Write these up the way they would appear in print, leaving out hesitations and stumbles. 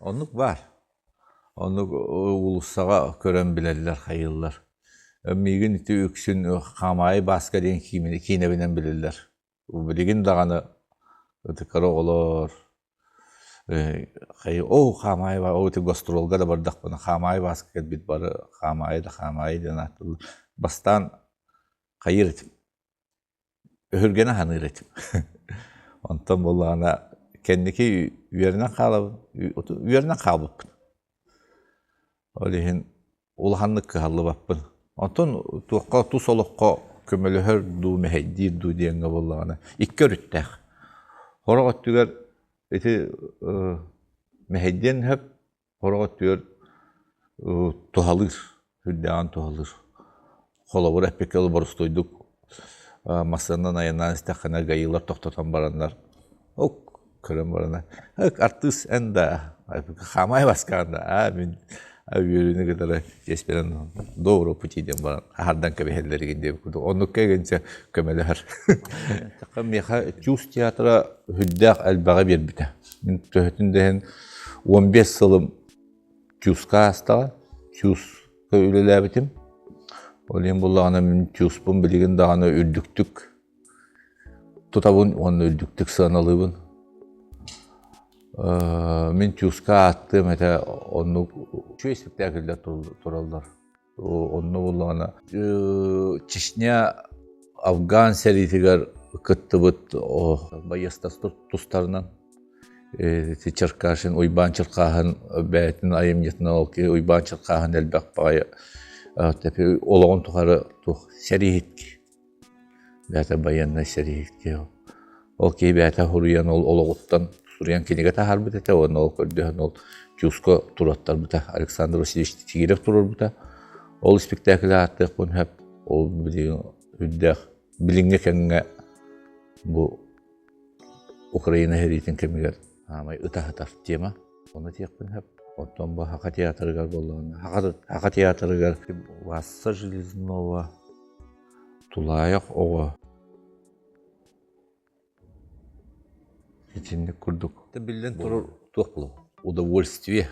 Оннук баар. Оннук уулуссаҕа көрөн билэллэр, хайыыллар. Миигин ити үксүн Хаамаайы Бааска диэн киинэбинэн билэллэр. Билигин даҕаны ытыккар оҕолор оо Хаамаайы оо ити гастролга да бардахпына Хаамаайы Бааска кэлбит бары Хаамаайы да Хаамаайы диэн ааттыыллар. Бастаан хайыыр этим өһүргэнэ саныыр этим. Онтон буоллаҕына кэнники үөрэнэн хаалабын, үөрэнэн хаалбыппын. Ол иһин улаханнык кыһаллыбаппын. Онтон туохха тус олоххо көмөлөһөр дуу, мэһэйдиир дуу диэҥҥэ буоллаҕына икки өрүттээх. Сорох өттүгэр ити мэһэйдиэн сөп, Сорох өттүгэр туһалыыр, сүрдээҕин туһалыыр. Холобур, эппиккэ дылы боростуойдук массыынанан айаннаан истэххинэ гаилар тохтотон бараннар ок көрөн бараннар артыыс эн да хаамай баскаан да аа мин үөрүүнү кытары чиэспинэн доброго пути диэн баран аһардан кэбиһэллэригин диэбит курдук оннукка эгинчэ көмөлөһөр. Миэхэ Чуус театра сүрдээх элбэҕи биэрбитэ. Мин төһөтүн да иһин 15 сылым ТЮЗка аастаҕа, ТЮЗка үлэлээбитим. Ол иһин буллаҕына мин ТЮЗпун билигин даҕаны үрдүктүк тутабын уонна үрдүктүк сыаналыыбын. Мин ТЮЗка ааттыам этэ оннук үчүгэй спектакльдар тураллар. Онно буоллаҕына Чечня Афган сэриитигэр кыттыбыт байыастар тустарынан Черкашин, Уйбаан Черкаһын бэйэтин айымньытынан ол киһи Уйбаан Черкаһын элбэх баҕайы олоҕун тухары туох сэрииһит киһи. Бэйэтэ байыаннай сэрииһит киһи. Ол киһи бэйэтэ суруйан ол олоҕуттан суруйан кинигэ таһаарбыт этэ уонна ол көрдөһөн ол Тюско туруоттарбыта Александр Васильевич Титигиров туруорбута. Ол испиктээкили ааттыахпын сөп. Ол билигин үрдээх билиҥҥи кэмҥэ бу Украина сэриитин кэмигэр аамай ытаһытар тема. Ону этиэхпин сөп. Оттон бу Саха театрыгар буоллаҕына, Саха театрыгар Васса Железнова Тулаайах оҕо Итинник курдук. Биллэн турар туох буолуо удовольствие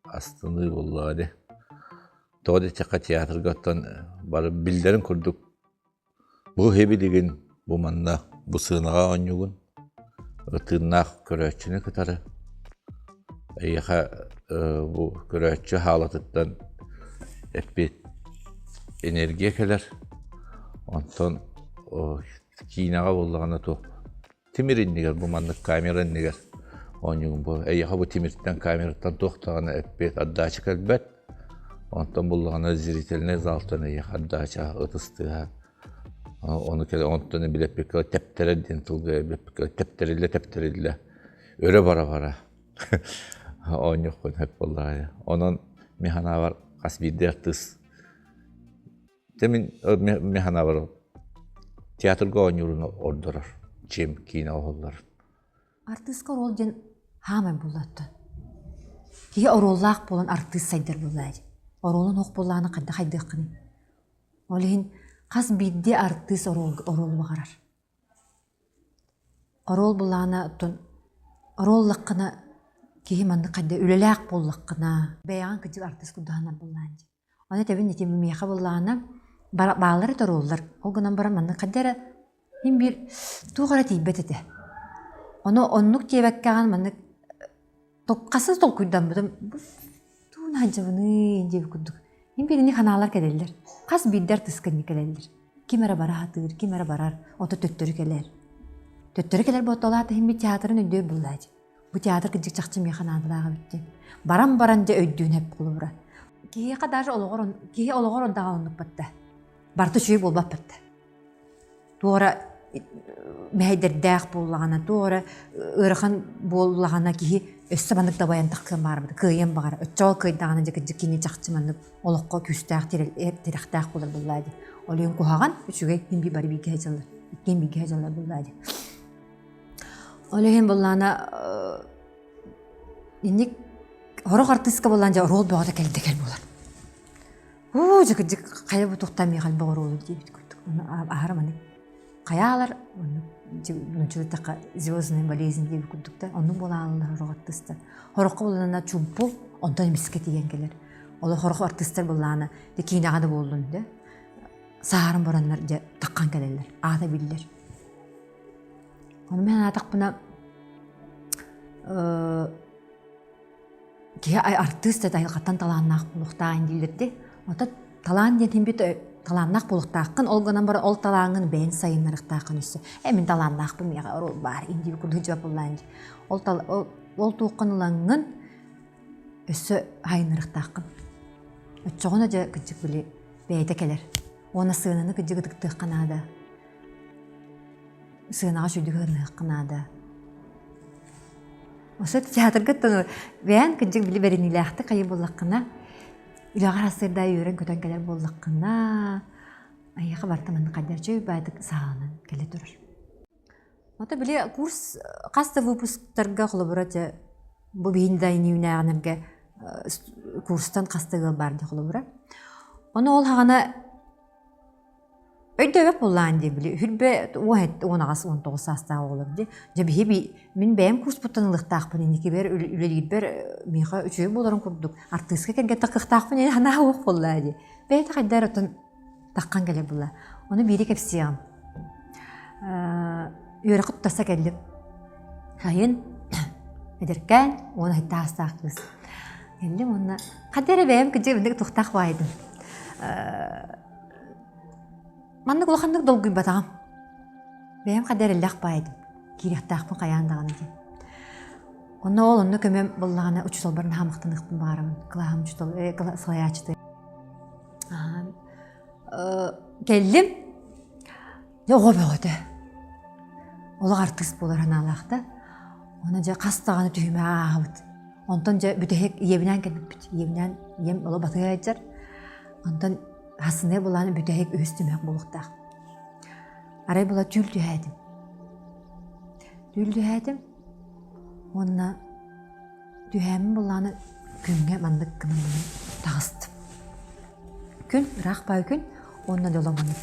астыныы буоллаҕа дии. Тоҕо диэтэххэ театрга оттон бары биллэрин курдук бу билигин бу манна бу сыанаҕа оонньуугун тыыннаах көрөөччүнү кытары эйиэхэ бу көрөөччү хаалатыттан эппиэт энергия кэлэр онтон Киинэҕэ буоллаҕына туох тимир иннигэр бу маннык камера иннигэр оонньуугун бу эйиэхэ бу тимиртэн камераттан туох даҕаны эппиэт отдача кэлбэт онтон буллаҕына зрительнай залтан эйиэхэ отдача ытыс тыаһа ону кэлэ онтон билэппиккэ тэптэрэр диэн тылга билэппиккэ тэптэриллэ тэптэриллэ өрө бара бара оонньуохпун сөп буоллаҕа онон мин санаабар хас биирдии артыыс Дьэ мин мин санаабар театрга оонньуурун ордорор, чем киинэ оһоллор. Артыыска оруол диэн хаамай буоллааттан. Киһи оруоллаах буолан артыыс сайдар буоллаа дии. Оруолун ох буоллаҕына хайдах хайдыаххыный? Ол иһин хас биирдии артыыс оруол оруолу баҕарар. Оруол буллаҕына оттон оруоллаххына киһи маннык хайда үлэлээх буоллаххына бэйэҕин кырдьык артыыс курдук сананар буоллаҕын дии. Ону этэбин ити миэхэ буоллаҕына бааллар этэ оруоллар. Ол гынан баран маннык хайда эрэ син биир туох эрэ тиийбэт этэ. Ону оннук диэбэккэҕин маннык хасыс толкуйдаммытым тугун сылдьабыный диэбит курдук. Мин биир ини ханаалар кэлэллэр. Хас биирдэ артыыска инник кэлэллэр. Ким эрэ бара сатыыр, ким эрэ барар, онто төттөрү кэлэр. Төттөрү кэлэр буолталаата иһин мин театрын өйдүөр буоллаа дии. Бу театр кырдьык чахчы миэхэ наадалаах эбит диэн. Баран баран дьэ өйдүүн эп холобура. Киһиэхэ даже олоҕор киһи олоҕор ондаҕа оннук батта. Барыта үчүгэй буолбат батта. Туора мэһэйдэрдээх буоллаҕына, туора ыарахан буоллаҕына киһи өссө маннык дабайан тахсыан баҕарбыт, кыайыан баҕарар. Оччоҕо кыайдаҕына дьэ кырдьык кини чахчы маннык олоххо күүстээх тирэхтээх буолар буоллаа дии. Ол иһин куһаҕан, үчүгэй иһин бии бары бииргэ сылдьаллар. Иккиэн бииргэ сылдьаллар буоллаа дии. Ол иһин буоллаҕына инник сорох артыыска буоллаан дьэ оруол бөҕөтө кэлдэ кэл буолар. Уу дьэ кырдьык хайа бу туохтан миэхэ элбэх оруолу диэбит курдук. Ону аһара маннык. Хайаалар нууччалыттахха звездная болезнь диэби курдук да оннук буолааллар сорох артыыстар. Хороххо буллана чумпу онтон эмискэ тиийэн кэлэр. Олох хорох артыыстар буллаана де киинэҕэ да буоллун да саһаран бараннар дьэ таххан кэлэллэр аата биллэр. Ону мен аатахпына киһи артыыс да айылҕаттан талааннаах буолуохтааҕын дииллэр дии. Оттон талаан диэн иһин талааннаах буолуохтааххын, ол гынан баран ол талааҥҥын бэйэҥ сайыннарыахтааххын өссө. Э мин талааннаахпын миэхэ оруол баар индии курдук дьиэ буллаан дии. Ол ол туоххун ылаҥҥын өссө сайыннарыахтааххын. Оччоҕуна дьэ кырдьык били бэйэтэ кэлэр. Уонна сыананы кырдьык ытыктыахха наада. Сыанаҕа сүдү гыныахха наада. Осо театрга бэйэн кырдьык били бэриниилээхтик хайы буоллаххына, үлэҕэр сарсыарда үөрэн-көтөн кэлэр буоллаххына, айыаха барыта маннык хайдах үчүгэй баайдык саҕаланан кэлэ турар. Ото били курс хас да выпусктарга холобура дьэ бу биһин да үүнээҕинэргэ курстан хас да ыал баар дии холобура. Ону ол хаҕана Өйдөөбөт буоллаҕын дии били үһүрбэ 18 19 саастаах оҕолор дии. Дьэ биһи мин бэйэм курспуттан ылыахтаахпын инникибэр үлэлиирбэр миэхэ үчүгэй буоларын курдук артыыска кэргэттэх кыахтаахпын ини санаа уох буоллаа дии. Бэйэтэ хайда эрэ оттон таххан кэлэр буолла. Ону биири кэпсиэҕим. Үөрэххэ туттарса кэллим. Сайын эдэркээн уон аастаах кыыс. Кэллим уонна хайда эрэ бэйэм кыдьык мындык туохтаах баайдым. Маннык улаханнык долгуйбатаҕым. Бэйэм хада эрэллээх баайдым. Киириэхтээхпин хайаан даҕаны диэн. Онно ол онно көмөм буоллаҕына учууталбар наһаа махтаныахпын баҕарабын. Кылааһым учуутал салайааччыта. Кэллим. Дьэ оҕо бөҕөтө. Олох артыыс буолар санаалаах да. Ону дьэ хас даҕаны түһүмэҕи ааһабыт. Онтон дьэ бүтэһик ийэбинээн кэлбиппит. Ийэбинээн ийэм олох батыһа сылдьар. Онтон Хасыны булан бүтэһик үһүс түмэх буолуохтаах. Арай була түүл түһээтим. Түүл түһээтим уонна түһээммин буллаҕына күҥҥэ маннык гынан таҕыстым. Күн, ыраах баай күн уонна дьоло маннык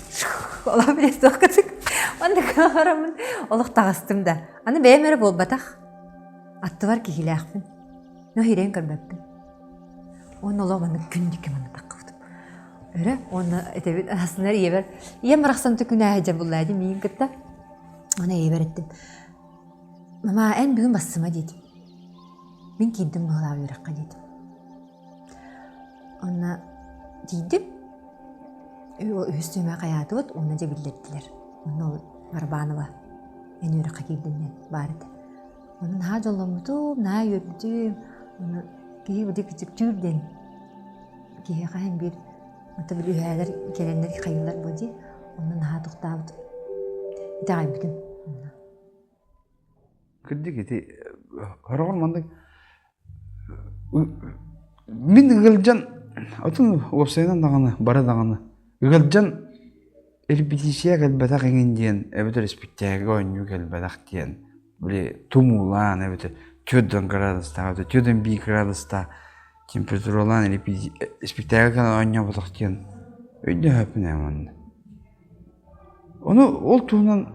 олох билэ суох кытык маннык хараммын олох таҕыстым да. Аны бэйэм эрэ буолбатах. Аттыбар киһилээхпин. Но ирээн көрбөппүн. Уонна олох маннык күн диэки маннык таххыбытым. Өрө уонна этэбин аһасынар ийэбэр ийэм барахсан күнээһэ дьэ буллаа дии миигин кытта. Аны ийэбэр эттим. Мама, эн бүгүн бассыма диэтим. Мин киирдим быһылаах үөрэххэ диэтим. Онно тиийдим. Үһүс түһүмэх хайаатыбыт уонна дьэ биллэрдилэр. Онно ол Барбанова эн үөрэххэ киирдим диэн баар этэ. Ону наһаа дьолломмутум, наһаа үөрбүтүм. Ону киһи бу кичиктүүр диэн киһиэхэ иһин биир ата били үһээлэр кэлэннэр хайыылар буо дии. Онно наһаа тохтообутум. Итэҕэйбитим. Кырдьык ити хороҕор маннык мин ыалдьан атын уопсайынан даҕаны бары даҕаны ыалдьан Репетиция кэлбэтэх эҥин диэн эбэтэр испиктээкилгэ оонньуу кэлбэтэх диэн били тумуулаан эбэтэр 4 градустаах эбэтэр 4,1 градустаах температуралаан испиктээкил гынан оонньооботох диэн өйдөһөппүн ээ манна. Ону ол туһунан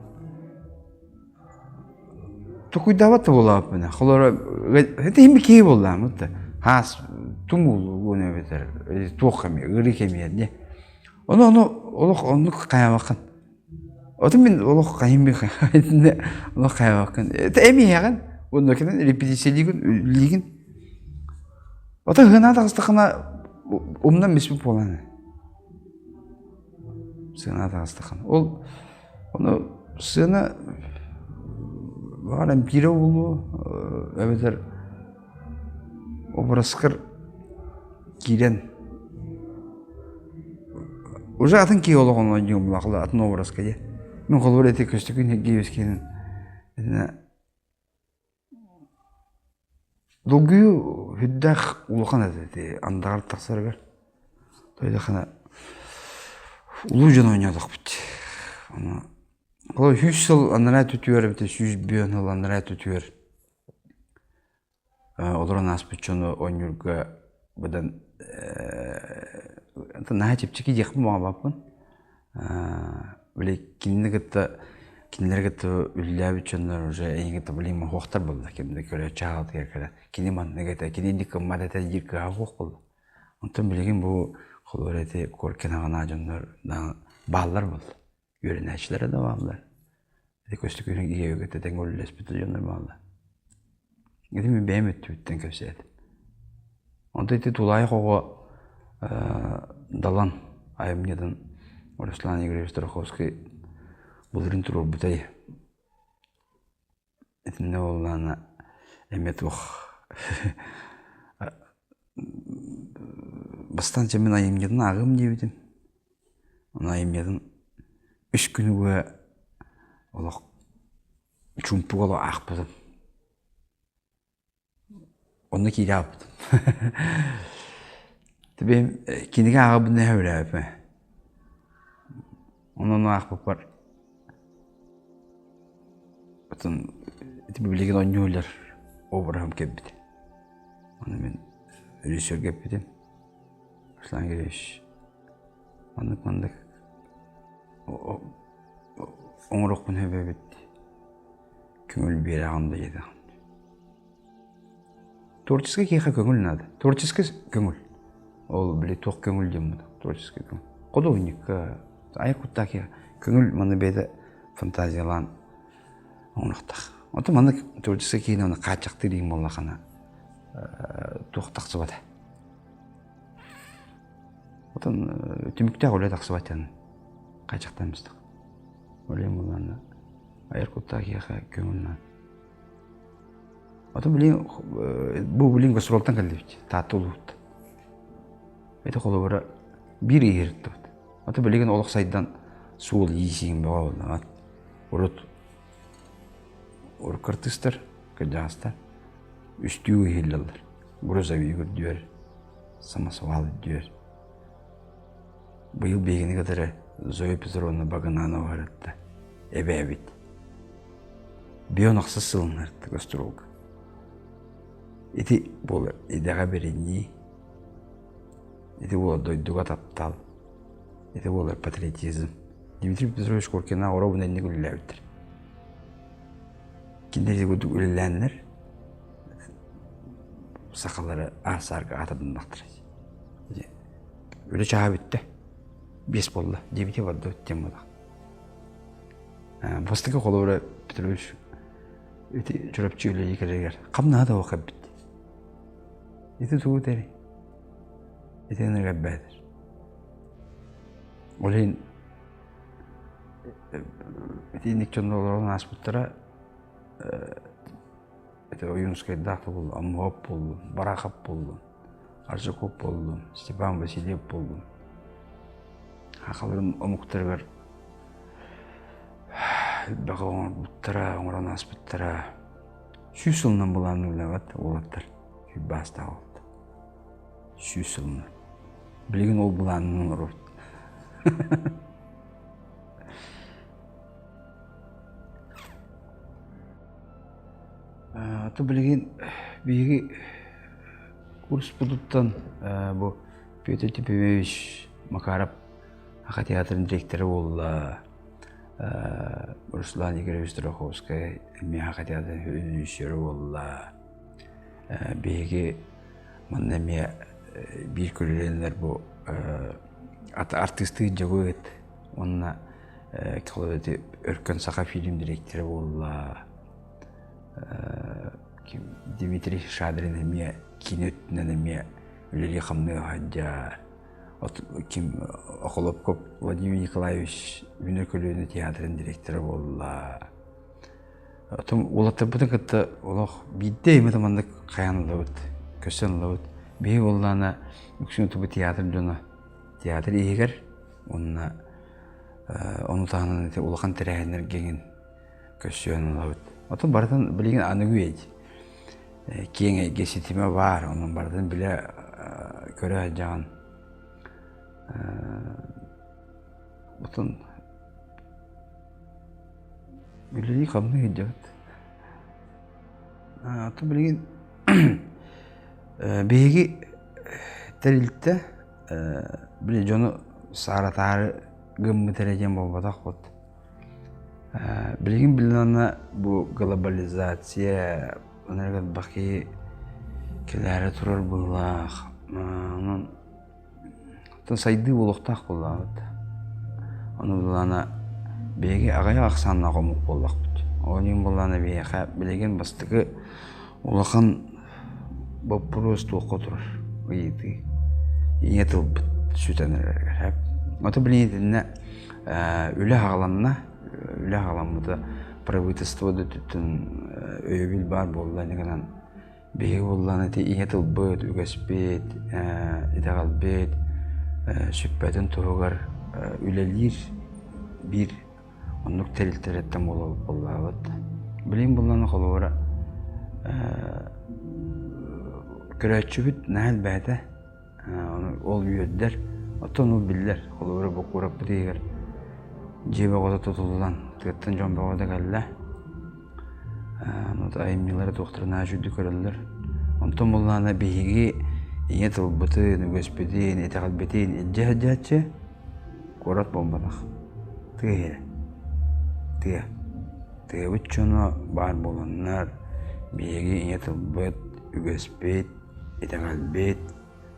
токуйдаабат да буолааппын. Холоро это иһин киһи буоллаам да хаас тумуулугун эбэтэр туох эмиэ ыарыы кэмиэр дии. Ону ону олох оннук хайаабаккын. Оту мин олох хайым олох хайаабаккын. Это эмиэҕин уонна кэлэн репетициялиигин үлэлиигин. Ото ыһыына таҕыстаххына умнан биспит буолан. Сыана таҕыстаххына. Ол ону сыана баҕар эмтиирэ буолуо эбэтэр образкар киирэн уже атын киһи олоҕун оонньуум булаахла атын образка дии мин холобур ити Көстөкүүн Сергеевич киһинин долгуйуу сүрдээх улахан этэ ити андаҕар тахсарыгар тойдоххуна улуу дьон оонньоотохпут ону холобур 100 сыл анараа өттүгэр эбэтэр 105 сыл анараа өттүгэр Олорон ааспыт дьону оонньуурга быдан наһаа чэпчэки диэхпин баҕарбаппын. Били кинини кытта Кинилэр кытта үлэлээбит дьоннор уже эйигин кытта блин моһуохтар буолла. Ким да көрөөччү аҕатыгар кэлэн кини маннык этэ, кини инник гыммат этэ диир кыаҕа суох буолла. Онтон билигин бу холобура ити Коркин аҕына дьоннор бааллар буолла. Үөрэнээччилэрэ да бааллар. Ити Көстөкүүнү ийэбэ кытта тэҥҥэ үлэлэспит дьоннор бааллар. Ити мин бэйэм өттүбүттэн кэпсээтим. Онтон ити тулаайах оҕо Далан айымньытын Руслан Игоревич Тараховский былырыын туруорбутай. Итиннэ буоллаҕына эмиэ туох бастаан дьэ мин айымньытын ааҕыам диэбитим. Ону айымньытын үс күнү быһа олох чуумпуга олох аахпытым. Онно киирэ аалбытым. Бэйэм кинигэ ааҕабын эһэ үлээбиппин. Онон аахпыппар отон ити билигин оонньуу илэр обраһым кэлбитэ. Ону мин режиссерга эппитим. Руслан Андреевич маннык-маннык оҥоруохпун сөп эбит көҥүл биэрэҕин да диэтэҕин. Творческай киһиэхэ көҥүл наада. Творческай көҥүл. Ол били туох көҥүл диэн буолар творческай көҥүл. Художникка айар куттаах киһи көҥүл манна бэйэтэ фантазиялаан оҥоруохтаах. Оттон маннык творческай киһини аны хааччахтыыр диэн буоллахына туох тахсыбата. Оттон түмүктээх үлэ тахсыбат диэн хааччахтаан быстах. Үлэм буоллаҕына айар куттаах киһиэхэ көҥүл наада. Ото билигин бу билигин гастролтан кэллибит Таатта улууһуттан. Ити холобура биир иһиртибит. Ото билигин олох сайдан суол иисиин бөҕө буоллаҕа. Урут урукку артыыстар, кырдьаҕастар үстүү иһиллэллэр. Грузовик үрдүөр, самосвал үрдүөр. Быйыл биһигини кытары Зоя Петровна Багынанова ырытта. Эбээбит. Бион ахсыс сылын ырытта гастролга. Ити буолар идэҕэ бэринии, ити буолар дойдуга таптал, ити буолар патриотизм. Дмитрий Петрович Коркина оробун инник үлэлээбиттэр. Кинилэр ити курдук үлэлээннэр сахалары аар-саарга аатырдыннахтара. Үлэ чааһа бүттэ. Биэс буолла. Диэбитэ барда диэн буолла. Бастакы холобура Петрович ити Чурапчы үлэлии кэлэригэр хамнаһа да кэлбит. Ити тугу этэрий? Ити ынырык элбээтэр. Ол иһин итинник дьоннор олорон ааспыттара ити Ойуунускайдаах да буоллун, Омуоп буоллун, Барахов буоллун Аржаков буоллун, Степан Васильев буоллун сахаларын омуктарыгар элбэҕи оҥорбуттара, оҥорон ааспыттара. Сүүс сылынан былаанныыллабат уолаттар, сүүрбэ уолаттар. Сүүс сылынан. Билигин ол былаанын оҥоробут. То билигин биһиги Курспутуттан бу Петр Типимович Макаров Аха театрын директора буолла. Руслан Игоревич Тараховскай эмиэ Аха театрын режиссера буолла. Биһиги манна эмиэ биир көлүөнэлэр бу артыыстыы дьабыт уонна Өркөн Саха фильм директора буолла. Дмитрий Шадрин эмиэ киинэ өттүнэн эмиэ үлэлии-хамныы сылдьар. Ким Охлопков Владимир Николаевич Үүнэр көлүөнэ театрын директора буолла. Оттон уолаттарбытын кытта олох биирдэ эмэ маннык хайаан ылабыт, көрсөн ылабыт. Биһиги буоллаҕына үксүн тубу театр дьоно театр иһигэр уонна ону таһынан ити улахан тэрээһиннэргэ эҥин көрсүөн ылабыт. Оттон барытын билигин аныгы үйэ дии. Киэҥ эйгэ ситимэ баар, онон барытын билэ көрө сылдьаҕын. Оттон үлэлии-хамныы сылдьабыт. Оттон билигин биһиги тэрилтэ били дьону сааратаары гыммыт эрэ диэн буолбатах вот. Билигин билинана бу глобализация онон элбэх киһи кэлээри турар быһыылаах. Онон оттон сайдыы буолуохтаах буоллаҕыт. Ону былаана биһиги аҕыйах ахсааннаах омук буоллахпыт. Ол иһин былаана биһиэхэ билигин бастакы улахан боппуруос туохха турар ыйытыы. Ийэ тылбыт сүтэн эрэр. Ото билигин итиннэ үлэ аҕаланна. Үлэ аҕаламмыта правительство да өттүттэн өйөбүл баар буолла ини гынан биһиги буоллаҕына ити ийэ тылбыт, үгэспит, итэҕэлбит сүппэтин туһугар үлэлиир биир оннук тэрилтэлэртэн буоллаабыт. Билигин буоллаҕына холобура көрөөччүбүт наһаа элбээтэ. Ол үөрдэр, оттон ол биллэр. Холобура бу куораппыт иһигэр дьиэ бөҕөтө тутуллан, тыаттан дьон бөҕөтө кэллэ. Айымньылары туохтарын наһаа үчүгдүк көрөллөр. Онтон буоллаҕына биһиги ийэ тылбытын, үгэспитин, итэҕэлбитин илдьэ сылдьааччы куорат буолбатах. Тыа иһэ. Тыа. Тыабыт дьоно баар буоланнар биһиги ийэ тылбыт, үгэспит, итэҕэлбит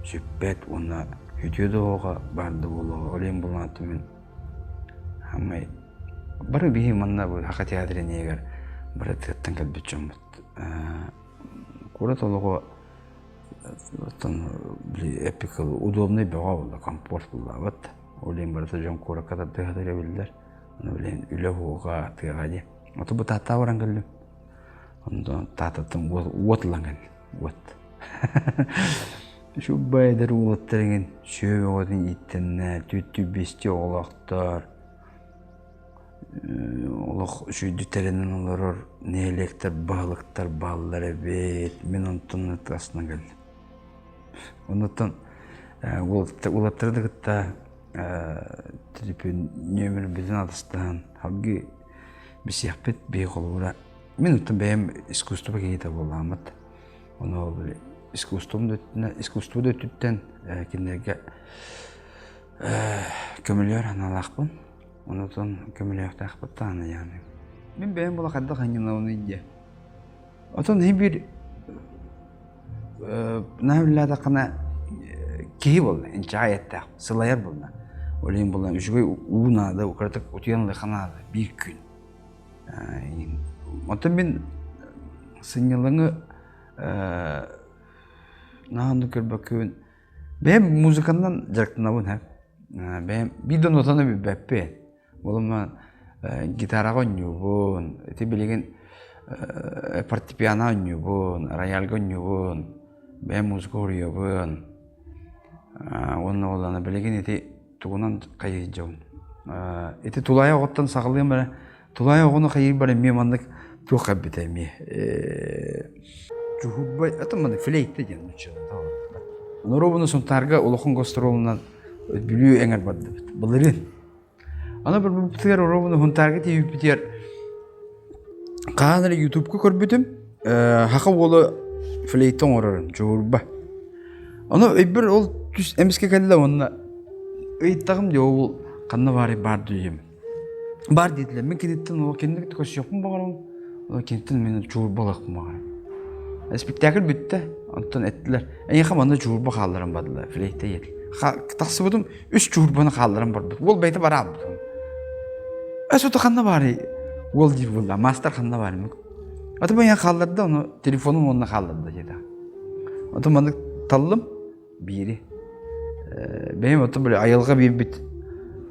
сүппэт уонна үтүө да баар да буолуоҕа. Ол иһин булаатым мин Хамай бары биһи манна бу Саха театрын иһигэр бары тыаттан кэлбит дьоммут. Куорат олоҕо оттон били эпик удобный бөҕө буолла, комфорт буллаабат. Ол иһин барыта дьон куоракка тардыһа биллэр. Ону билигин үлэ уһуга тыаҕа дии. Ото бу Тааттаҕа баран кэллим. Онтон Тааттаттан уот ылан кэллим. Уот. Шубба эдэр уолаттар эҥин сүө бөҕөтүн ииттэннэ, түөттүү биэстии оҕолоохтор, олох үчүгэйдик тэринэн олорор нэһилиэктэр, баһылыктар бааллар эбит. Мин онтон астынан кэллим. Оннуттан уолаттары да кытта төлөпүөн нүөмэрбитин атастаһан салгыы билсиэхпит биһи холобура мин оттон бэйэм искусство киһитэ буоллааммыт. Ону искусством да өттүнэн, искусство да өттүттэн кинилэргэ көмөлөөр аналаахпын. Онотон көмөлөөхтөөхпүт даҕаны яаны. Мин бэйэм була хайдах анньынабыный диye. Отон иһин биир наһаа биллээтэххинэ киһи буолла, инчэҕэй эттээх, сылайар буолла. Ол иһин буолла үчүгэй уу наада, кыратык утуйан ылыахха наада биир күн. Оттон мин сынньалаҥы наһаа оннук көрбөккүн. Бэйэм музыканнан дьарыктанабын һэ. Бэйэм биир да нотаны билбэппин. Буолумма гитараҕа оонньуубун, ити билигин фортепиано оонньуубун, рояльга оонньуубун, бэйэм музыка уруйабын. Уонна буоллаҕына билигин ити тугунан хайыйдьабын ити тулаайах оҕоттон саҕалыам эрэ тулаайах оҕону хайыырбар эмиэ маннык туох кэлбитэ эмиэ чуһурбай это маннык флейта диэн норуобуну Сунтаарга улахан гастролунан Бүлүү эҥэр бардыбыт былырыын аны барбыппытыгар оруобуну Сунтаарга тиийбиппитигэр хаһан эрэ ютубка көрбүтүм саха уола флейта оҥорорун чуһурба Ону өйбөр ол түс эмискэ кэллэ уонна ыйыттаҕым дии ол ханна баарый баар диэм. Баар диэтилэр. Мин киниттэн ол кинини көрсүөхпүн баҕарабын. Ол киниттэн мин чуурба ылыахпын баҕарабын. Спектакль бүттэ. Онтон эттилэр. Эйиэхэ манна чуурба хаалларан бардылар. Флейта ийэтил. Тахсыбытым үс чуурбаны хаалларан барбыт. Уол бэйэтэ бараабыт. Эс ото ханна баарый? Уол диир буолла. Мастер ханна баарый? Аты бу хаалларда, ону телефонум уонна хаалларда диэтэ. Ото маннык таллым биири. Бэйэм ото били айылҕа биэрбит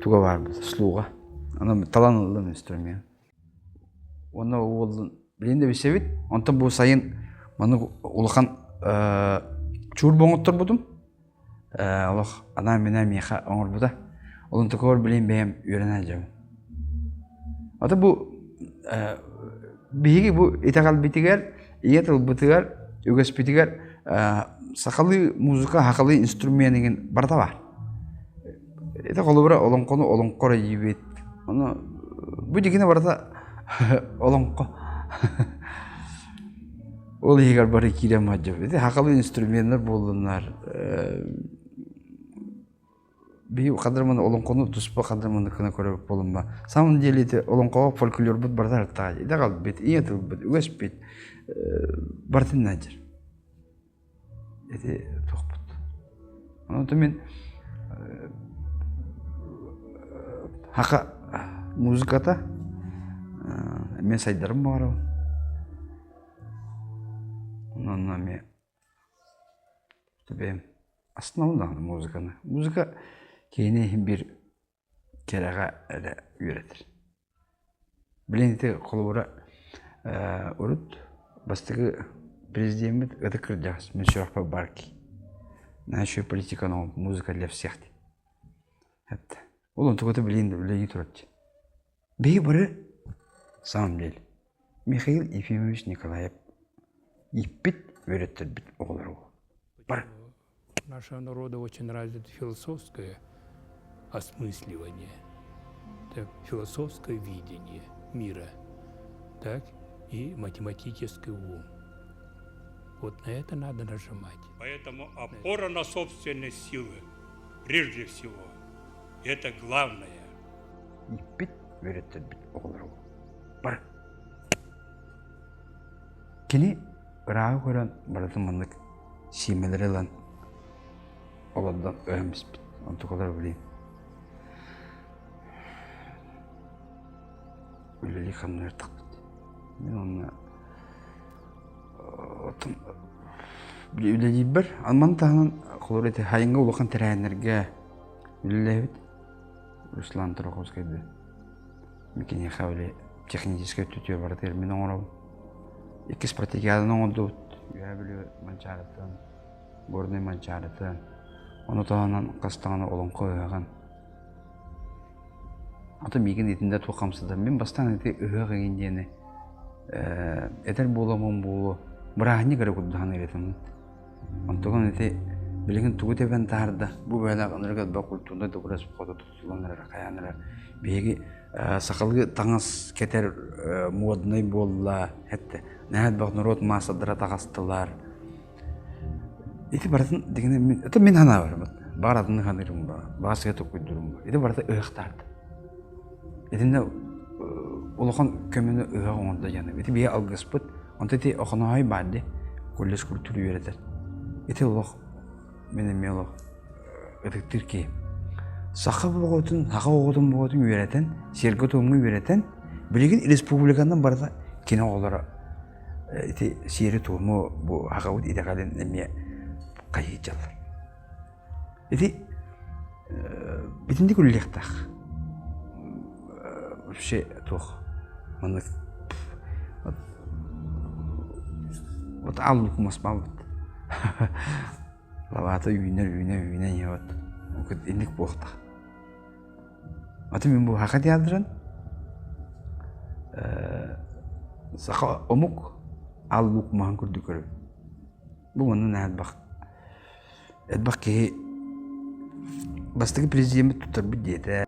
туга баар слуга. Аны талан ыллым инструмент. Уонна уоллун билин да билсэбит. Онтон бу сайын маннык улахан чуурба оҥотторбутум. Олох анаан-минээн миэхэ оҥорбута. Ол онтукабар билин бэйэм үөрэнэ сылдьабын. Ото бу биһиги бу итэҕэлбитигэр, ийэ тылбытыгар, үгэспитигэр сахалыы музыка, сахалыы инструмент игин барыта баар. Ити холобура олоҥхону олоҥхо эрэ диибит. Ону бу дьигинэ барыта олоҥхо. Ол иһигэр бары киирэн мадьабыт. Ити сахалыы инструменнар буоллуннар. Биһи хадырманы олоҥхону туспа хадырманы кына көрөбүт буолумма. Самом деле ити олоҥхоҕо фольклорбут барыта арыттаҕа. Итэҕэлбит, ийэ тылбыт, үгэспит барытын наадьар. Ити туохпут. Онон мин хака музыката мен сайдарым баҕарабын. Онон эмиэ бэйэм астынабын даҕаны музыканы. Музыка киһини иһин биир кэрэҕэ эрэ үөрэтэр. Билин ити холобура урут бастакы президеммит ытык кырдьаҕас мин сүрэхпэр баар киһи. Наша политика музыка для всех диэн. Ол онтуката билигин да үлэлии турар дии. Биһиги бары самом деле Михаил Ефимович Николаев ииппит, үөрэттэрбит оҕолоро бар. Нашего народа очень развито философское осмысливание, так, философское видение мира, так, и математический ум. Вот на это надо нажимать. Поэтому опора на собственные силы, прежде всего, это главное. Ииппит, үөрэттэрбит оҕолоро бар. Кини ырааҕы көрөн барытын маннык сиэмэлэри ылан олордон өһөн биспит. Онтукалар билин үлэлии хамныыртахпыт. Мин онно оттон үлэлиирбэр маны таһынан холобур ити хайыҥҥа улахан тэрээһиннэргэ үлэлээбит Руслан Тараховскайды киниэхэ били техническэй өттүтүгэр барытыгар мин оҥоробун. Иккис протекиаданы оҥордубут. Үөһээ Бүлүү Манчаарытын, Горнай Манчаарытын. Ону таһынан хас даҕаны олоҥхо ыһыаҕын. Ата миигин итиннэ туох хамсатар. Мин бастаан ити ыһыах эҥин диэни этэр буоламмын буолуо бырааһынньык эрэ курдук саныыр этим. Онтугун ити билигин тугу тэбэн таһаарда бу бэйэлээх ынырык элбэх культурнай дыбарыас хото тутуллан эрэр хайаан эрэр биһиги сахалыы таҥас кэтэр моднай буолла эттэ наһаа элбэх норуот маассадара таҕыстылар ити барытын дигинэ мин это мин санаабар баар атыны саныырым ба баасыга токуйдурум ба ити барыта ыһыахтаарда итиннэ улахан көмөнү ыһыах оҥордо диэн ити биһи алгыспыт онто ити охоноһой баар ди колледж культура үөрэтэр ити олох мин эмиэ олох ытыктыыр киһи. Саха оҕотун, саха оҕотун оҕотун үөрэтэн, сиэргэ-туомҥа үөрэтэн, билигин республиканан барыта кини оҕолоро ити сиэри-туому бу сахабыт итэҕэлин эмиэ хайыычалар. Ити итинник үлэлиэхтээх. Вообще туох маннык вот аллук мас баабыт. Лабаата үүнэр, үүнэ, үүнэ иһэбит. Инник буохтах. Аты мин бу хака театрын саха омук аллук маһын курдук көрөбүн. Бу манна элбэх элбэх киһи бастакы президеммит туттарбыт диэтэ.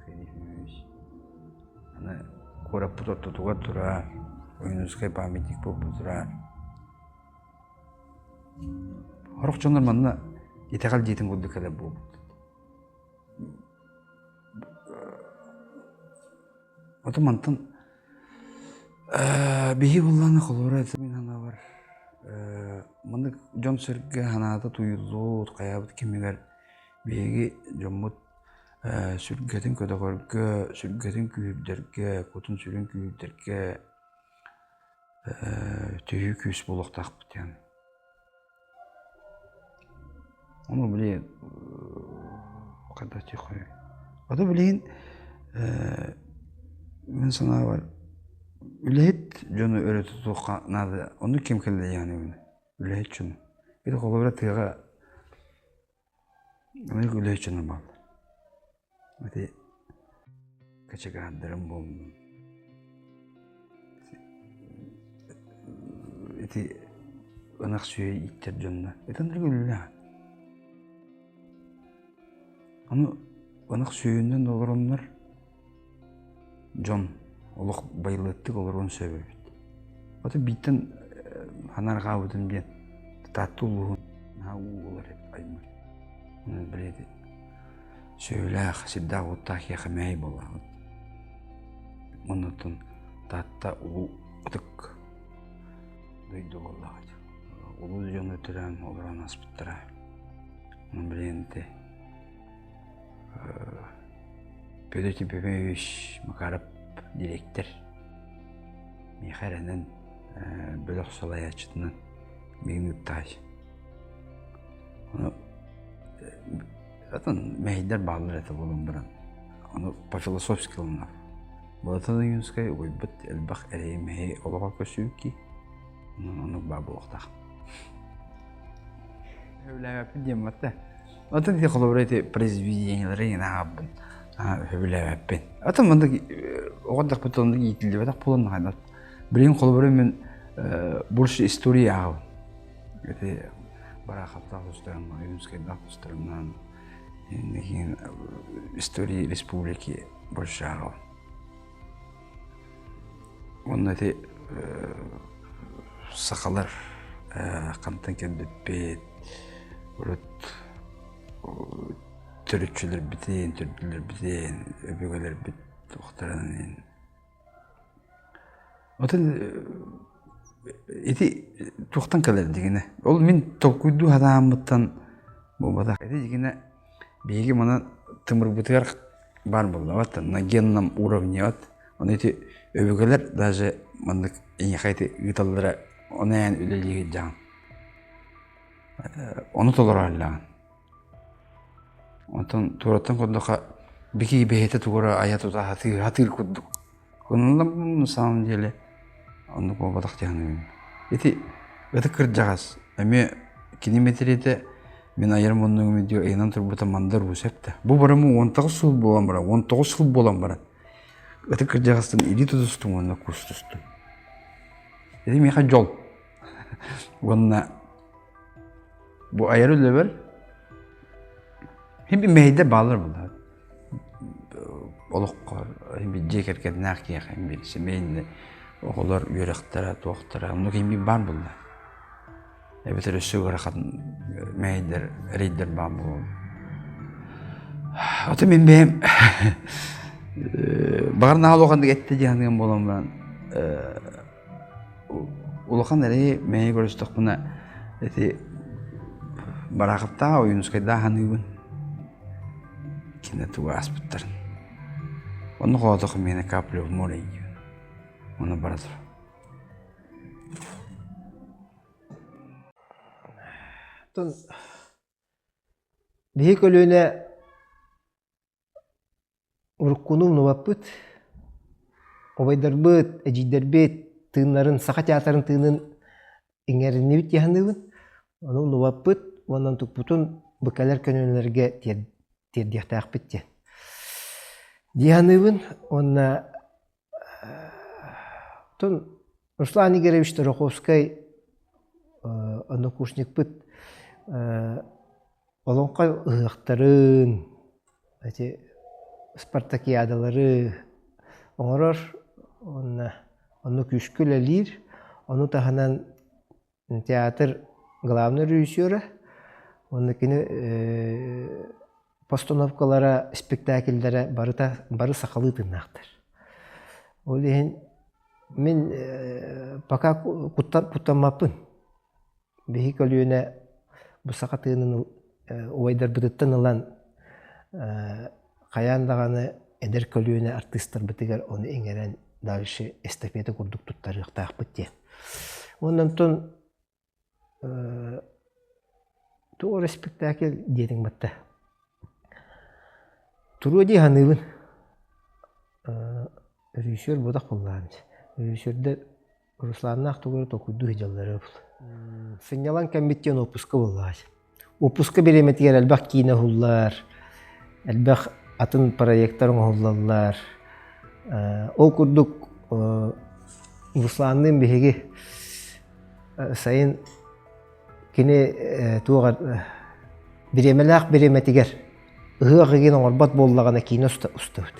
Аны куораппыт ортотугар турар, Ойуунускай памятник буолбут турар. Сорох дьоннор манна итэҕэл дьиэтин курдук кэлэр буолбут. Ото мантан биһи буллааны холобура мин санаабар маннык дьон-сэргэ санаата тууйуллубут хайаабыт кэмигэр биһиги дьоммут сүргэтин көтөҕөргө, сүргэтин күүһүрдэргэ, кутун-сүрүн күүһүрдэргэ Төһүү күүс буолуохтаахпыт диэн. Ону били хайдах диэххэ Ото билигин мин санаабар үлэһит дьону өрө тутуохха наада. Оннук ким кэллэ диэҕин үлэһит дьону. Ити холобура тыаҕа Аны үлэһит дьоно бааллар. Ити кочегардарым буоллун. Ити ынах сүөһү ииттэр дьонно. Ити ынырык үлэлээх. Аны ынах сүөһүнэн олороннор дьон олох байылыаттык олоруон сөп эбит. Ото бииртэн санаарҕаабытым диэн Таатта улууһун наһаа уу ылар эбит аймар. Билиэти. Сүөлээх, сирдээх-уоттаах киһиэхэ мэһэй буоллаҕыт. Оннуттан Таатта улуу ытык дойду буоллаҕыт. Улуу дьону төрөөн олорон ааспыттара. Онон билигин ити Петр Тимофеевич Макаров дириэктэр миэхэ эрэнэн бөлөх салайааччытынан миигин ыыттаҕай. Ону Атын мэһэйдэр бааллар этэ буолан баран, ону по-философски ылынар. Былатан Ойуунскай угуйбут элбэх эрэйи-мэһэйи олоҕо көсүүки, онон оннук баа буолуохтаах. Сөбүлээбэппин диэн батта. Атын ити холобура ити произведениелары иҥэн ааҕабын сөбүлээбэппин. Атын маннык оҕо эрдэхпиттэн оннук иитиллибэтэх буолан хайдах. Билигин холобура мин больше история ааҕабын. Ити Бараховтаах тустарынан, Ойуунскайдаах тустарынан, инникин истории республики больше ааҕабын. Уонна ити сахалар хантан кэлбиппит, урут төрүччүлэрбитин, төрдүлэрбитин, өбүгэлэрбит туохтарын Отон ити туохтан кэлэр дигинэ? Ол мин толкуйдуу сатааммыттан буолбатах. Ити дигинэ биһиги манан тымырбытыгар баар буоллабат на генном уровне вот. Ону ити өбүгэлэр даже маннык эйиэхэ ити ыыталлара ону эн үлэлии сылдьаҕын. Ону толорооллоҕун. Онтон туораттан көрдөххө бики бэйэтэ тугу эрэ айа тута сатыыр, сатыыр курдук. Онон на самом деле оннук буолбатах дии саныыбын. Ити ытык кырдьаҕас эмиэ кини мэтириэтэ мин айар муннугум видео ыйанан турбута мандар уу сөп да. Бу барымы 19 сыл буолан баран, 19 сыл буолан баран ытык кырдьаҕастан илии тутустум уонна кустустум. Ити миэхэ дьол. Уонна Бу айар үлэбэр хим мэһэйдэр бааллар буолла. Олоххо хим дьиэ кэргэннээх киһиэхэ хим бир семейный оҕолор үөрэхтэрэ туохтара оннук хим бир баар буолла. Эбэтэр өссө ыарахан мэһэйдэр эрэйдэр баар буолуо. Ото мин бэйэм баҕар наһаа улаханнык эттэ дии саныам буолан баран Улахан эрэйи мэйи көрүстэхпинэ ити Бараховтаах Ойуунускайдаах саныыбын. Кинилэр тугу ааспыттарын. Онно хоотох миэнэ капля в море диибин. Ону бара тур. Оттон биһи көлүөнэ Уруккуну умнубаппыт, убайдарбыт, эдьиийдэрбит тыыннарын, Саха театрын тыынын иҥэриннибит дии саныыбын. Ону умнубаппыт уонна онтукпутун бу кэлэр көлүөнэлэргэ тиэрдиэхтээхпит диэн дии саныыбын. Уонна оттон Руслан Игоревич Тараховскай однокурсникпыт Олоҥхо ыһыахтарын, ити спартакиадалары оҥорор уонна онно күүскэ үлэлиир. Ону таһынан театр главный режиссера уонна кини постановкалара, спектакльдара барыта бары сахалыы тыыннаахтар. Ол иһин мин пока куттаммаппын. Биһи көлүөнэ бу саха тыынын убайдарбытыттан ылан хайаан даҕаны эдэр көлүөнэ артыыстарбытыгар ону иҥэрэн дальше эстафета курдук туттарыахтаахпыт диэн. Уонна онтон туох эрэ спектакль диэтиҥ батта. Туруо дии саныыбын. Режиссер буотах буоллаҕым. Режиссердэр Русланнаах тугу эрэ толкуйдуу сылдьаллара буолуо. Сынньалаҥ кэммит диэн уоппуска буоллаҕа. Уоппуска бириэмэтигэр элбэх киинэ уһуллар, элбэх атын проектар оҥоһуллаллар. Ол курдук Русланныын биһиги сайын кини туох бириэмэлээх бириэмэтигэр ыһыах игин оҥорбот буоллаҕына киинэ устабыт.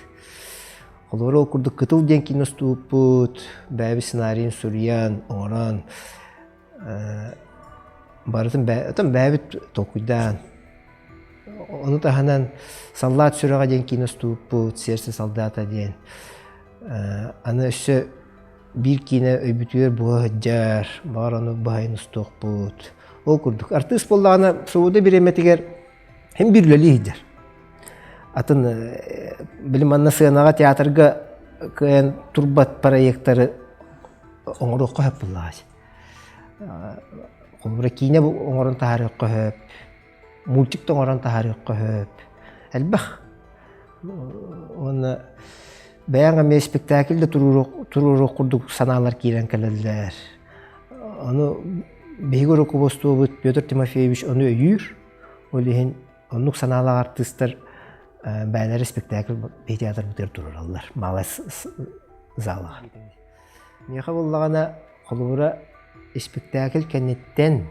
Холобура ол курдук Кытыл диэн киинэ устубуппут, бэйэбит сценарийын суруйан, оҥорон барытын оттон бэйэбит толкуйдаан. Ону таһынан «Саллаат сүрэҕэ» диэн киинэ устубуппут, «Сердце солдата» диэн. Аны өссө биир киинэ өйбүтүгэр буола сылдьар, баҕар ону баһайын устуохпут. Ол курдук. Артыыс буоллаҕына, свобода бириэмэтигэр һин биир үлэлии сылдьар. Атын били манна сыанаҕа театрга кыайан турбат проектары оҥоруохха сөп буоллаҕа. Холобура киинэ оҥорон таһаарыахха сөп, мультик да оҥорон таһаарыахха сөп. Элбэх. Уонна бэйэҥ эмиэ спектакль да туруоруох курдук санаалар киирэн кэлэллэр. Ону биһиги руководствобут Петр Тимофеевич ону өйүүр. Ол иһин оннук санаалаах артыыстар бэйэлэрэ спектакль биһи театрбытыгар туруораллар малай залаҕа. Миэхэ буоллаҕына холобура испиктээкил кэнниттэн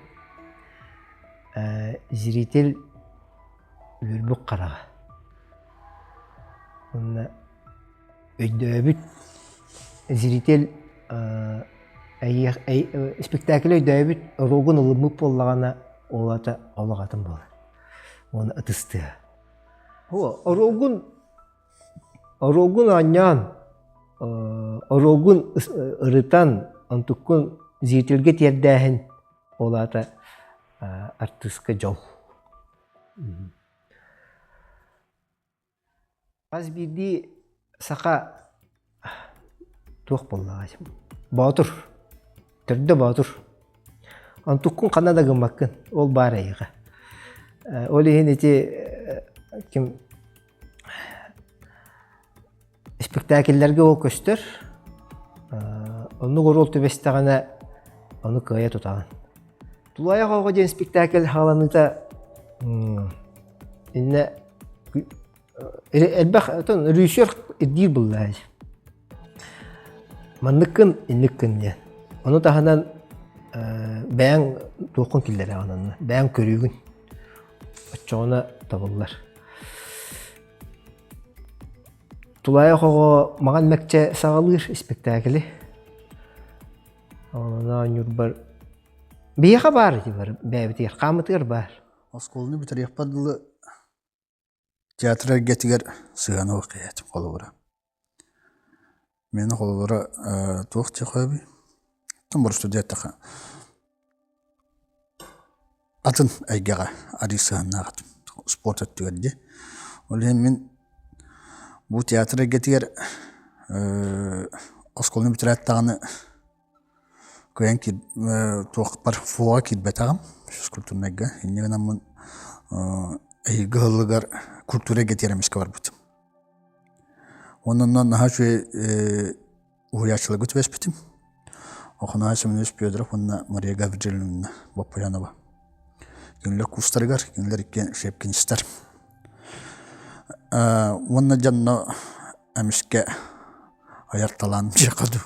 зритель үөрбүт хараҕа уонна өйдөөбүт зритель спектакль өйдөөбүт оруогун ылыммыт буоллаҕына ол аата олох атын буолар уонна ытыстыа оруогун оруогун оонньоон оруогун ырытан онтуккун зрительгэ тиэрдээһин ол аата артыыска дьол Хас биирдии саха туох буоллаҕай боотур, төрдө боотур. Онтуккун ханна да гыммаккын, ол баар эйиэхэ. Ол иһин ити ким испэктээкиллэргэ ол көстөр. Оннук оруол түбэстэҕинэ ону кыайа тутаҕын. Тулаайах оҕо диэн спектакль хааланыыта иннэ элбэх отон режиссер ирдиир буллаай. Манныккын инниккин диэн. Ону таһынан бэйэҥ туоххун киллэрэҕин онно, бэйэҥ көрүүгүн. Оччоҕуна табыллар. Тулаайах оҕо маҕан мэкчэ саҕалыыр испэктээкили. Онно оонньуурбар биһиэхэ баар ити бары бэйэбитигэр хааммытыгар баар. Оскуоланы бүтэриэхпэр дылы театр эйгэтигэр сыһыана суох киһи этим холобура. Миэнэ холобура туох диэххэ Оттон диэтэххэ атын эйгэҕэ арыый сыһыаннаах этим спорт өттүгэр дии. Ол иһин мин бу театр эйгэтигэр оскуоланы бүтэрээт даҕаны кыайан туохпар ФУО-ҕа киирбэтэҕим физкультурнайга. Инньэ гынаммын эһиилги сылыгар культура эйгэтигэр эмискэ барбытым. Уонна онно наһаа үчүгэй уһуйааччыларга түбэспитим. Охоноһой Семенович Федоров уонна Мария Гаврильевна Боппуянова. Кинилэр курстарыгар, кинилэр иккиэн шепкинистэр. Уонна дьонно эмискэ айар талаан дьиэхэ дуу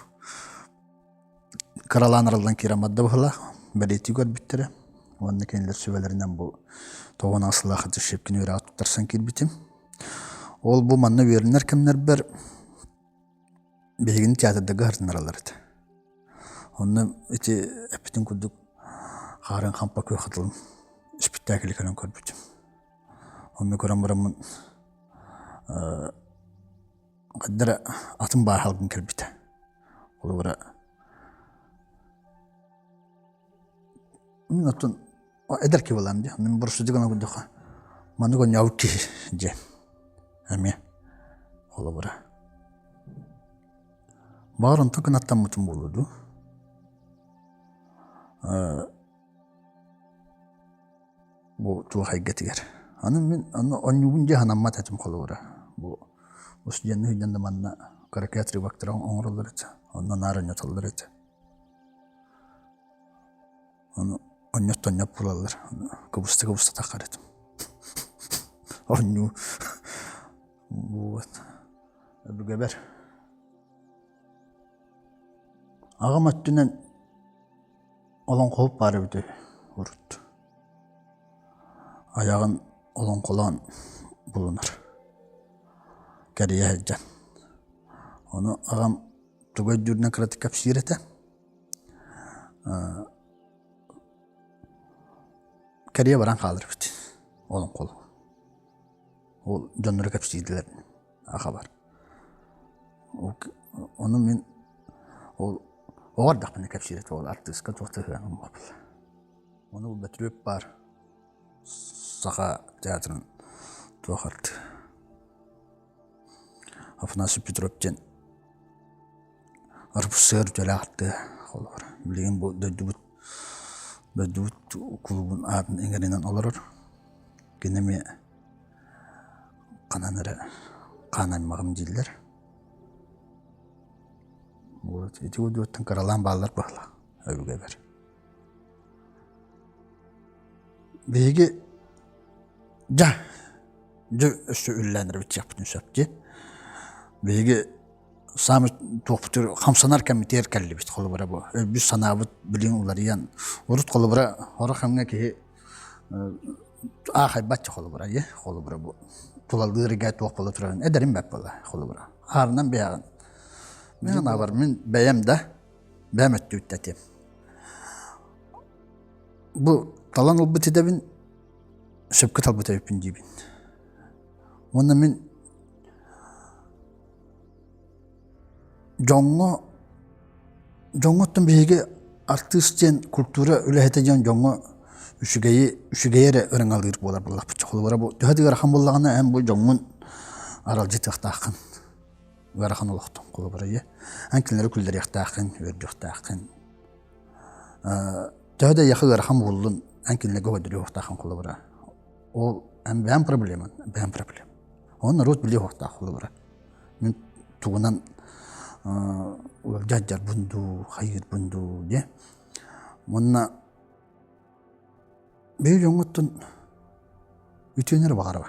кыралаан арыллан киирэн барда быһыылаах, бэлиэтии көрбүттэрэ. Уонна кинилэр сүбэлэринэн бу тоҕуон сыллаах Шепкин үөрэҕэ туттарсан киирбитим. Ол бу манна үөрэнэр кэмнэрбэр Биһигини театрдарга сырытыннараллар этэ. Онно ити эппитин курдук хаарын хампа күөх хатылым испиктээкили кэлэн көрбүтүм. Онно көрөн бараммын хайда эрэ атын бааһалгын кэлбитэ. Холобура мин оттон эдэр киһи буолаам дии. Мин боростуйдук гынан көрдөххө маннык оонньообут киһи дьиэ эмиэ холобура. Баҕар онтон кынаттаммытым буолуо дуу. Бу туох эйгэтигэр. Аны мин аны оонньуубун дьэ санаммат этим холобура. Бу устудьуоннуу сылдьан да манна кыракый отрывоктары оҥороллор этэ. Онно наар оонньотоллор этэ. Ону онньот-тонньот буолаллар. Кыбыста-кыбыста таххар этим. Оонньуу вот өбүгэбэр. Аҕам өттүнэн олоҥхоһут баар эбитэ үһү урут. Айаҕын олоҥхолоон булунар. Кэрийэ сылдьан. Ону аҕам тугу өйдүүрүнэн кыратык кэпсиир этэ. Кэрийэ баран хаалар эбит олоҥхолуу. Ол дьонноро кэпсииллэр ахабар. Ону мин ол оҕо эрдэхпинэ кэпсиир этэ ол артыыска туох да сыһыаным буолла. Ону Бөтүрүөп баар Саха театрын туох артыыһа Афанасий Петров диэн арпсыар үтүөлээх артыыһа холобура. Билигин бу дойдубут дойдубут кулуубун аатын иҥэринэн олорор. Кини эмиэ ханан эрэ хаан аймаҕым дииллэр. Вот ити удьуоттан кыралаан бааллар быһыылаах өбүгэлэр. Биһиги дьэ дьэ өссө үлэлээн эрэ бүтүөхпүтүн сөп дии. Биһиги саамай туохпутугар хамсанар кэммитигэр кэллибит холобура бу. Өйбүт-санаабыт билигин уларыйан урут холобура сорох кэмҥэ киһи аахайбат холобура ийэ холобура бу тулалыыр туох буола турарын эдэрим бэрт буолла холобура аарынан бэйэҕин мин анаабар мин бэйэм да бэйэм өттүбүттэтиэм бу талан ылбыт идэбин сөпкө талбыт эбиппин диибин уонна мин дьоҥҥо дьоҥҥо оттон биһиги артыыс диэн культура үлэһитэ диэн дьоҥҥо үчүгэйи үчүгэйи эрэ ырыҥалыыр буолар буоллахпыт. Холобура бу төһө да ыарахан буоллаҕына эн бу дьоҥҥун аралдьытыахтааххын ыарахан олохтон холобура ийэ эн кинилэри күллэриэхтээххин үөрдүөхтээххин төһө да эйиэхэ ыарахан буоллун эн кинилэргэ көрдөрүөхтээххин холобура ол эн бэйэм проблемаҥ бэйэм проблем Оны норуот билиэ уохтаах холобура. Мин тугунан ыалдьардьарбын дуу, хайыырбын дуу диэ. Уонна бэйэ дьоҥҥуттан үтүөнү эрэ баҕарaba.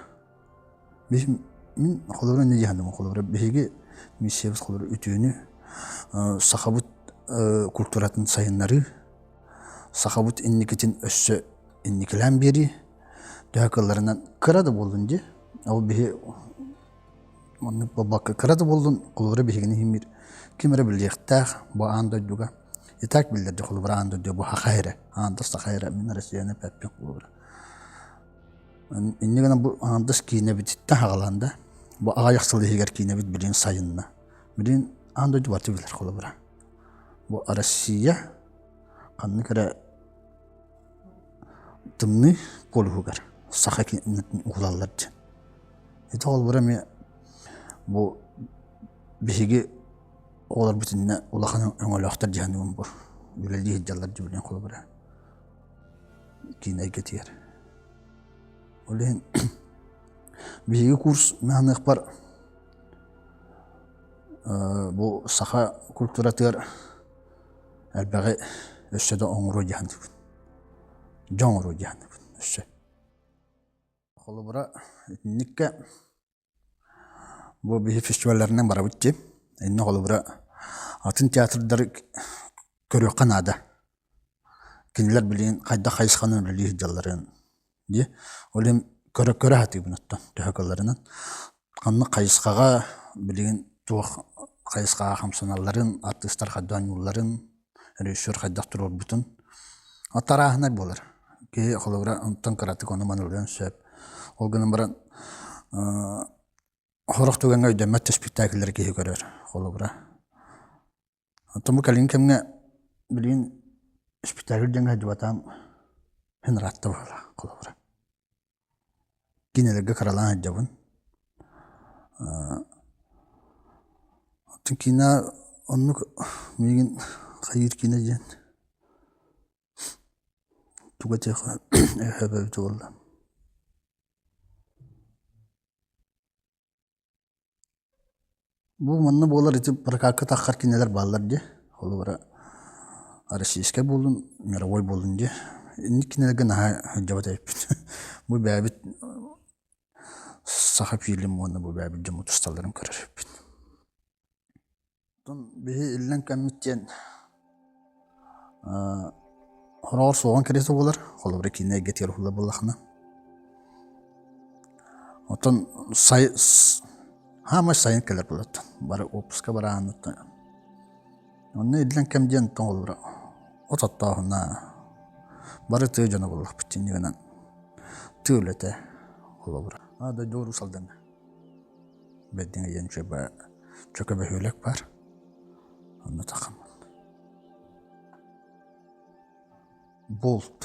Мин холобура инньэ дии саныыбын холобура биһиги миссиябыт холобура үтүөнү сахабыт культуратын сайыннарыы, сахабыт инникитин өссө инникилээн биэрии төһө кыалларынан кыра да буоллун дии ол биһи маннык буолбакка кыра да буоллун холобура биһигини иһиммит ким эрэ билиэхтээх бу аан дойдуга и так биллэр дьэ холобура аан дойдуга бу саха эрэ аан саха эрэ мин Россияны эппэппин холобура инньэ гынан бу аандас киинэбититтэн хаҕалаан да бу аҕыйах сыл иһигэр киинэбит билигин сайынна билигин аан дойду барыта билэр холобура бу Россия ханнык эрэ Тымныы полюһугар саха кининэн уһулаллар диэн. Ити холобура эмиэ бу биһиги оҕолорбут иннэ улахан өҥөлөөхтөр дии саныыбын бу үлэлии сылдьаллар дии билигин холобура киин эйгэтигэр. Ол иһин биһиги курс мин бу саха культуратыгар элбэҕи өссө да оҥоруо дии саныыбын. Дьон оҥоруо дии саныыбын өссө. Холобура, итинниккэ бу биһи фестивалларынан барабыт дии. Иннэ холобура атын театрдары көрүөххэ наада. Кинилэр билигин хайдах хайысханан үлэлии сылдьалларын дии. Ол иһин көрө-көрө сатыыбын оттон төһө кыалларынан. Ханнык хайысхаҕа билигин туох хайысхаҕа хамсаналларын, артыыстар хайдах оонньуулларын, режиссер хайдах туруорбутун тарааһынай буолар. Киһи холобура онтон кыратык ону-маны ылыан сөп. Ол гынан баран сорох түгэҥҥэ өйдөммөт да спектакльлэри киһи көрөр холобура. Оттон бу кэлиҥҥи кэмҥэ билигин спектакль диэҥҥэ сылдьыбатаҕым син ыраатта быһыылаах холобура. Кинилэргэ кыралаан сылдьабын. Оттон киинэ оннук миигин хайыыр киинэ диэн тугу этиэххэ өйдөөбөт буолла. Бу манна буолар ити прокакка таххар кинилэр бааллар дии. Холобура российскай буоллун, мировой буоллун дии. Инник кинилэргэ наһаа сылдьыбат эбиппит. Бу бэйэбит саха фильм уонна бу бэйэбит дьоммут усталларын көрөр эбиппит. Оттон биһи иллэҥ кэммит диэн хороҕор суоҕун кэриэтэ буолар. Холобура киинэ эйгэтигэр уһуллар буоллаххына. Оттон сай хаамай сайын кэлэр буолар бары отпуска барааныттан. Онно иллэҥ кэм диэн оттон холобура от оттооһуна бары тыа дьоно буоллахпыт инньэ гынан тыа үлэтэ холобура. А дойду Уус Алдаҥҥа. Бэрдиҥэ диэн чөбө чөкө бөһүөлэк баар. Онно тахаммын. Болт.